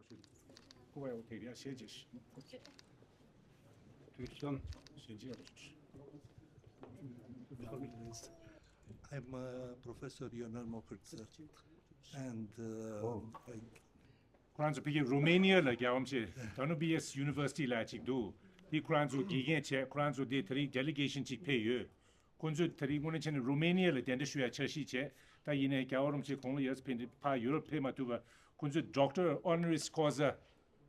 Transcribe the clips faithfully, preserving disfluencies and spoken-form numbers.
སྐུ་པར་ཡག་པོ་དེ་རིང་ཞལ་མཇལ་ཞིག་དུས་གསུམ་ཞལ་མཇལ་རེད། I'm a professor Jönar Mokrtsa and uh, I- ཁོ་རང་ཚོ་ཕ་གི་རུ་མེ་ནི་ཡ་ལ་རྒྱལ་བ་རིན་པོ་ཆེ་དཱ་ནུ་བི་ཡས་ཡུ་ནི་ཝར་སི་ཊི་ལ་ཅིག་འདུག་དེ་ཁོ་རང་ཚོ་དགེ་རྒན་བྱས། ཁོ་རང་ཚོ་དེ་དེ་རིང་ཌེ་ལི་གེ་ཤན་ཅིག་ཕེབས་ཡོད། ཁོ་ཚོས་དེ་རིང་དངོས་གནས་བྱས་ན་རུ་མེ་ནི་ཡ་ལ་གདན་འདྲེན་ཞུ་ཡ་འཆར་གཞི་བྱས། ད་ཡིན་ནའི་རྒྱལ་བ་རིན་པོ་ཆེ་དགུང་ལོ་ཡར་ཕེབས་ནས་ཕར་ཡུ་རོབ་ཕེབས་མ་ཐུབ་པ། ཁོ་ཚོས་ཌོག་ཊར་ཨོ་ནོ་རི་ཀོ་ཛ་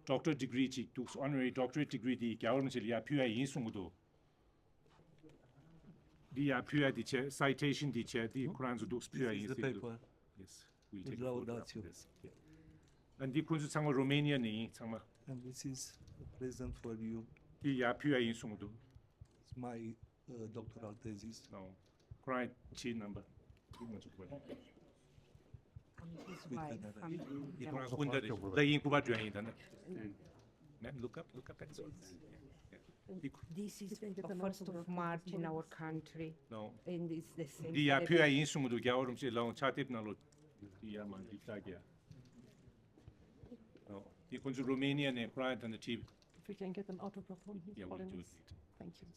ཌོག་ཊར་ཌི་གི་རི་ཅིག་འདུག་ཨོ་ནོ་རི་ཌོག་ཊར་ཌི་གི་རི་དེ་རྒྱལ་བ་རིན་པོ་ཆེ་ལ་ཡར་ཕུལ་ཡ་ཡིན་གསུང་གི་འདུག་འདི་ཡར་ཕུལ་ཡ་འདི་བྱས། སའི་ཊེ་ཤན་འདི་བྱས། འདི་ཁོ་རང་ཚོ་འདུག་ཕུལ་ཡ་ཡིན་ཟེར་འདུག Yes, we'll take a photograph. Yes. And འདི་ཁོ་ཚོ་ཚང་མ་རུ་མེ་ནི་ཡ་ནས་ཡིན་ཚང་མ། And this is a present for you. འདི་ཡར་ཕུལ་ཡ་ཡིན་གསུང་གི་འདུག It's my uh, doctoral thesis. ཁོ་རང་ཕྱིའི་རྣམ་པ། འདི་ང་ཚོ་ཁོ་རང་། His wife. འདི་ཁོ་རང་སྐུ་ཟླ་རེད། ཟླ་ཡིན་སྐུ་པར་འགྲོ་ཡ་ཡིན་ད་ནི། Ma'am, look up, look up at the This is the first of March in our country. No. And it's the same འདི་ཡར་ཕུལ་ཡ་ཡིན་གསུང་གི་འདུག་རྒྱལ་བ་རིན་པོ་ཆེ་ལའང་ཕྱག་དེབ་ནང་ལོགས། འདི་ཡར་མར་འདི་ལྟ་རྒྱ། No. འདི་ཁོ་ཚོ་རུ་མེ་ནི་ཡ་ནས་ཁོ་རང་ད་ནི་ཁྲིད། If we can get an autograph from him. Yeah, we'll do it later. Thank you.